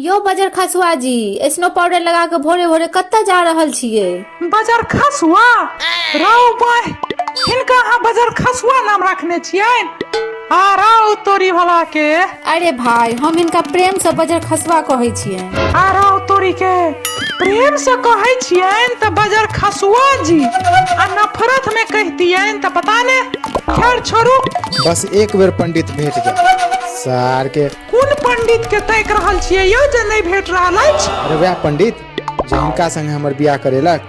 यौ बजर खसुआ जी, snow powder लगा कऽ भोरे भोरे कतऽ जा रहल छियै? बजर खसुआ? रौ बाहि, हिनका अहाँ बजर खसुआ नाम रखने छियनि? आ रौ तोरी भला के। अरे भाई, हम हिनका प्रेम से बजर खसुआ कहै छियनि। आ रौ तोरी के, प्रेम से कहै छियनि तऽ बजर खसुआ जी, आ नफरत में कहितियनि तऽ पता ने। खैर छोड़ू। बस एक बेर पंडित भेट जाए सार के। कोन पंडित के ताकि रहल छियै यौ जे नहि भेट रहल अछि? अरे वएह पंडित जे हिनका संगे हमर बियाह करेलक,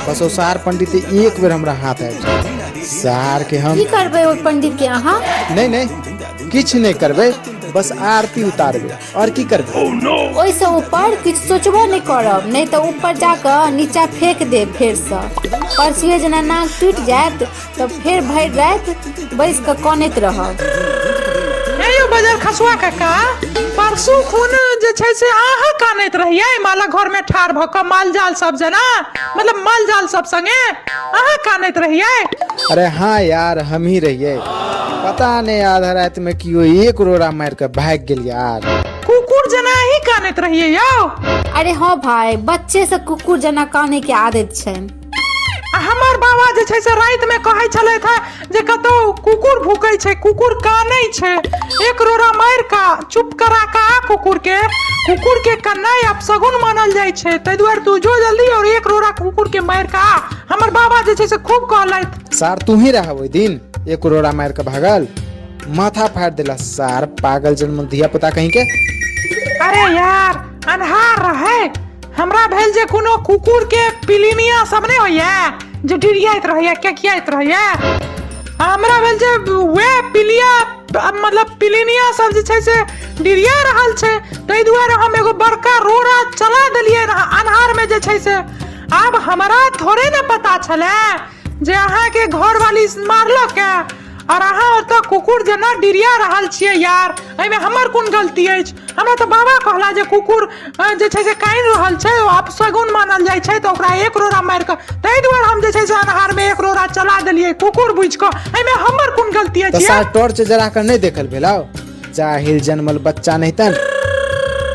बस ओ सार पंडित एक बेर हमरा हाथ आबि जाए सार के। हम की करबै ओहि पंडित के अहाँ? नहि नहि, किछु नहि करबै, बस आरती उतारबै, और की करबै? ओहिसँ ऊपर किछु सोचबो नहि करब, नहि तऽ ऊपर जाकऽ नीचा फेंक देब। फेरसँ परसुए जेना नाक टूटि जायत तऽ फेर भरि राति बैस कऽ कनैत रहब। हे यौ बजर खसुआ काका, परसू खून जे छै से अहाँ कानैत रहियै मालक घर में ठाढ़ भऽ कऽ, माल जाल सब जेना, मतलब माल जाल सब संगे अहाँ कानैत रहियै। अरे हाँ यार, हम ही रहियै। पता नहीं आधा रात में कियो एक रोड़ा मार के भाग गेल यार। कुकुर जेना ही कानैत रहियै यौ। अरे हाँ भाई, बच्चे से कुकुर जेना काने के आदत छनि। आ हमर बाबा जे छै से रातिमे कहै छलथि हेँ जे कतौ कुकुर भूकै छै, कुकुर कानै छै, एक रोड़ा मारि कऽ चुप करा कऽ आ कुकुरके। कुकुरके कननाइ अपशगुन मानल जाइ छै, ताहि दुआरे तू जो जल्दी और एक रोड़ा कुकुरके मारि कऽ आ। हमर बाबा जे छै से खूब कहलथि। सार तू ही रह ओहि दिन एक रोड़ा मारि कऽ भागल, माथा फाड़ि देला सार पागल जन्म धिया पुता कहीं के। अरे यार, अन्हार रहै, हमरा भेल जे कोनो कुकुर के पिलिनिया सब नहि होइया जे डिरियाइत रहैया, केकियाइत रहैया, आ हमरा भेल जे वएह पिलिया, मतलब पिलिनिया सब जे छै से डिरिया रहल छै, ताहि दुआरे हम एगो बड़का रोड़ा चला देलियै अन्हार में जे छै से। आब हमरा थोड़े ने पता छलै जे अहाँके घरवाली मारलक है और अहाँ ओतऽ कुकुर जेना डिरिया रहल छियै यार। एहिमे हमर कोन गलती अछि? हमरा तऽ बाबा कहला जे कुकुर जे छै से कानि रहल छै, ओ अपशगुन मानल जाइ छै, तऽ ओकरा एक रोड़ा मारि कऽ, ताहि दुआरे हम जे छै से अन्हारमे एक रोड़ा चला देलियै कुकुर बुझि कऽ। एहिमे हमर कोन गलती तऽ अछि सार यार? टॉर्च जरा कऽ नहि देखल भेलौ? जाहिल जन्मल बच्चा नहीं तन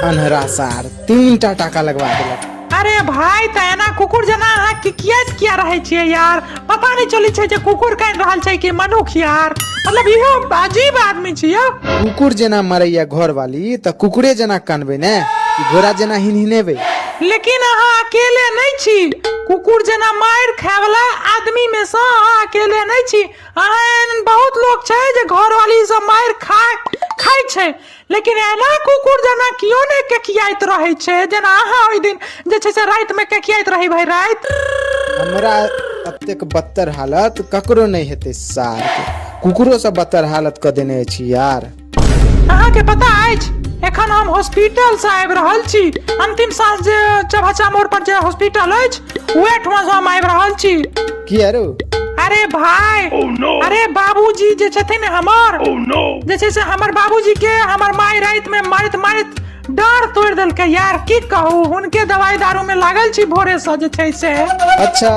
अन्हरा सार 3 टा टाका लगवा देलक। अरे भाई, तऽ एना कुकुर जेना अहाँ किकियाइत किया रहै छियै यार? पता नहि चलै छै जे कुकुर कानि रहल छै कि मनुख यार। मतलब इहो अजीब आदमी छी यौ। कुकुर जेना मरैया घरवाली तऽ कुकुरे जेना कानबै ने कि घोड़ा जेना हिनहिनेबै? लेकिन अहाँ अकेले नहि छी। कुकुर जेना मारि खायवला आदमी में सँ अहाँ अकेले नहि छी। अहाँ एहन बहुत लोक छै जे घरवाली सब मारि खा खाइ छै, लेकिन एना कुकुर जेना कियो नहि केकियाइत रहै छै जेना अहाँ ओहि दिन जे छै से रातिमे केकियाइत रही भरि राति। हमरा एतेक बदतर हालत ककरो नहि हेतै। सार के कुकुरो से बदतर हालत कऽ देने अछि यार। अहाँके पता अछि, एखन हम हॉस्पिटल से आबि रहल छी। अंतिम सांस जे चभच्चा मोड़ पर जे हॉस्पिटल अछि, ओहिठमा से हम आबि रहल छी। किया रो? अरे भाई, अरे बाबूजी जे छथिन हमर, जे छै से हमर बाबूजी के हमर माय राति में मारैत मारैत डाँड़ तोड़ि देलकै यार। की कहू, हुनके दवाई दारू में लागल छी भोरे से जे छै से। अच्छा,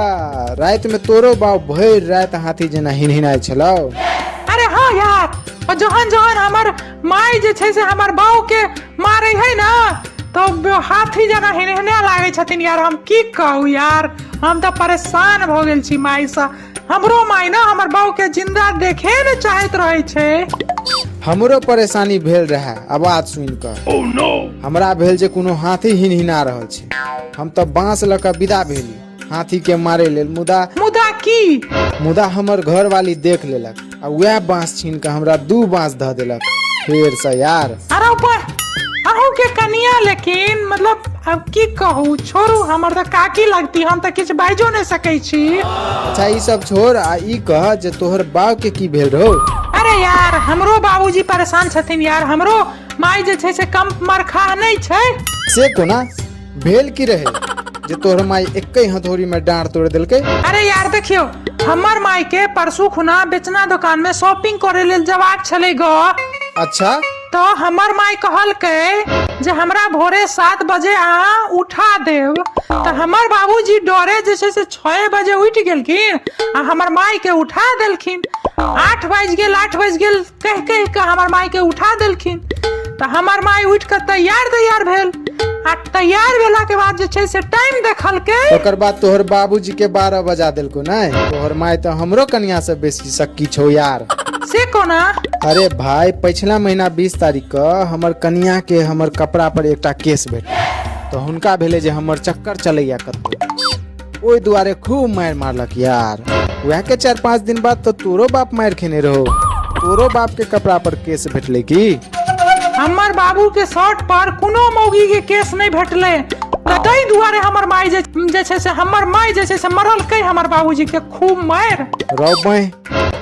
राति में तोरो बाप भरि राति हाथी जेना हिनहिनाइ छलौ? अरे हाँ यार, और जहन जहन हमर माय जे छै से हमर बाऊ के मारे है ना, तो हाथी जेना हिनहिना लागै छथिन यार। हम की कहू यार, हम तऽ परेशान भऽ गेल छी माय सँ। हमरो माय ना हमर बाऊ के जिंदा देखे ने चाहैत रहै छै। हमरो परेशानी भेल रहे आवाज सुनि कऽ। हमरा भेल जे कोनो हाथी हिनहिना रहल छै। हम तऽ बाँस लऽ कऽ विदा भेली हाथी के मारे लेल, मुदा मुदा की? मुदा हमर घरवाली देख लेलक आ वएह बाँस छीन कऽ हमरा 2 बाँस धऽ देलक फेरसँ यार। अरे ऊपर अहूँ के कनिया, लेकिन मतलब अब की कहू, छोड़ू, हमर तऽ काकी लगती, हम तऽ किछु बाजो नहि सकै छी। अच्छा, ई सब छोड़ आ ई कह जे तोहर बाप के की भेल रहो? अरे यार, हमरो बाबूजी परेशान छथिन यार। हमरो माय जे छै से कम मरखाह नहि छै। से कोना भेल? की रहे जे तोहर माय एके हथौड़ी में डाँड़ तोड़ देलकै? अरे यार देखियौ, हमर माय के परसू खुना बेचना दुकान में शॉपिंग करे लेल जबाक छलै ग। अच्छा। तऽ हमर माय कहलकै जे हमरा भोरे 7 बजे अहाँ उठा देब। तऽ हमर बाबूजी डरे जे छै से 6 बजे उठि गेलखिन आ हमर माय के उठा देलखिन। 8 बाजि गेल, 8 बाजि गेल कहि कहि कऽ हमर माय के उठा देलखिन। तऽ हमर माय उठि कऽ तैयार तैयार भेल। तैयार भेला के बाद जे छै से टाइम देखलकै। ओकर बाद तोहर बाबूजी के 12 बजा देलको नै? तोहर माय तऽ हमरो कनिया से बेसी सक्की छौ यार। से कोना? अरे भाई, पिछला महीना 20 तारीख के हमर कनिया के हमर कपड़ा पर एकटा केस भेटल, तऽ हुनका भेलै जे हमर चक्कर चलैया कतौ, ओहि दुआरे खूब मारि मारलक यार। वएह के 4-5 दिन बाद तो तोरो बाप मारि खेने रहो, तोरो बाप के कपड़ा पर केस भेटलै की? हमर बाबू के शर्ट पर कोनो मौगी के केस नहि भेटलै, तऽ ताहि दुआरे हमर माय जे छै से हमर माय जे छै से मरलकै हमर बाबूजी के खूब मारि। रौ बहिं,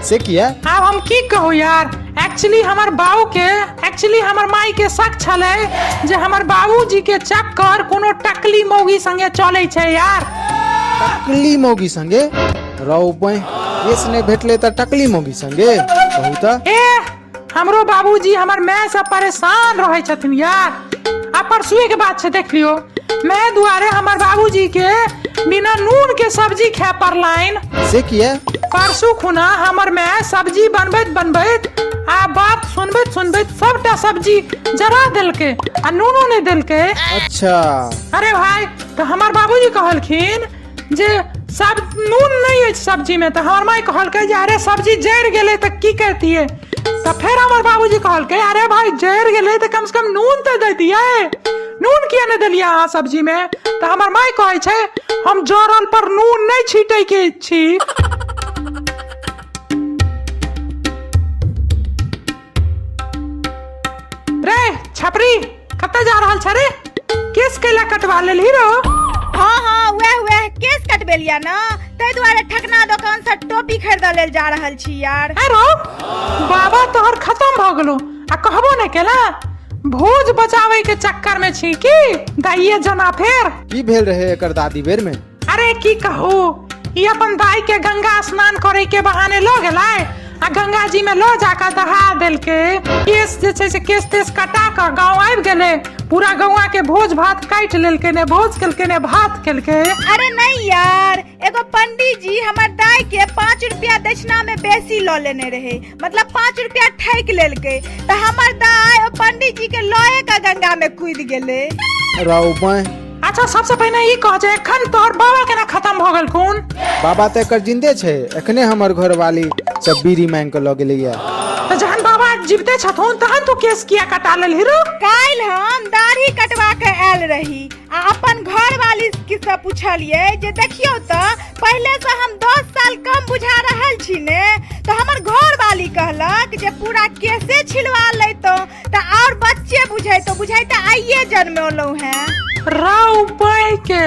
से किया? आब हम की कहू यार, एक्चुअली हमर बाबू के एक्चुअली हमर माय के शक छलै जे हमर बाबूजी के चक्कर कोनो टकली मौगी संगे चलै छै यार। टकली मौगी संगे? रौ बहिं, केस नहि भेटलै तऽ टकली मौगी संगे? कहू तऽ। ए हमरो बाबूजी हमर माय से परेशान रहै छथिन यार। आ परसुए के बात छै, देख लियो, माय दुआरे हमर बाबूजी के बिना नून के सब्जी खाय पड़लनि। से किया? परसू खुना हमर माय सब्जी बनबैत बनबैत आ बात सुनबैत सुनबैत सबटा सब्जी जरा देलकै आ नूनो नहि देलकै। अच्छा। अरे भाई, तऽ हमर बाबूजी कहलखिन जे सब नून नहि अछि सब्जी में, तऽ हमर माय कहलकै जे अरे सब्जी जरि गेलै तऽ की करतियै? तऽ फेर हमर बाबूजी कहलकै अरे भाई जरि गेलै तऽ कम से कम नून तऽ दैतियै, नून किया नहि देलियै अहाँ सब्जी में? तऽ हमर माय कहै छै हम जरल पर नून नहि छीटै के छी। रे छपरी, कतऽ जा रहल छ रे? केस कैला कटवा लेलही रो? हाँ हाँ, वएह वएह केस कटबेलिया ना, ताहि दुआरे ठकना दोकान से टोपी खरीदऽ लेल जा रहल छी यार। ए रो, बाबा तोहर खत्म भऽ गेलो आ कहबो नहि केला? भोज बचावे के चक्कर में छी की दाइये जना फेर? की भेल रहे एकर दादी बेर में? अरे की कहू, ई अपन दाई के गंगा स्नान करे के बहाने लऽ गेलै आ गंगा जी में लऽ जाकऽ दहा देलकै। केस जे छै से केस तेस कटा कऽ गाँव आबि गेलै, पूरा गौआ के भोज भात काटि लेलकै, ने भोज केलकै ने भात केलकै। अरे नहीं यार, एगो पंडित जी हमर दाई के 5 रुपया दक्षिणा में बेसी लऽ लेने रहे, मतलब 5 रुपया ठकि लेलकै, तऽ हमर दाई ओ पंडित जी के लए के गंगा में कूदि गेलै। रौ बहिं। अच्छा सबसे पहिने ई कह जे एखन तोहर बाबा केना खत्म भऽ गेल कोन? बाबा तऽ एकर जिंदे छै, एखने हमर घरवाली सब बीड़ी मांगि कऽ लऽ गेलैया। तऽ जहन बाबा जीविते छथुन तहन तू केस किया कटा लेलही रो? काल्हि हम दाढ़ी कटवा के आयल रही आ अपन घरवाली से पूछलियै जे देखियौ तऽ पहिले से हम 10 साल कम बुझा रहल छी ने, तऽ हमर घरवाली कहलक जे पूरा केसे छिलवा लैतौं तऽ आओर बच्चे बुझैतौं, बुझैते आइये जन्मेलहुँ हेँ। रौ बहि के,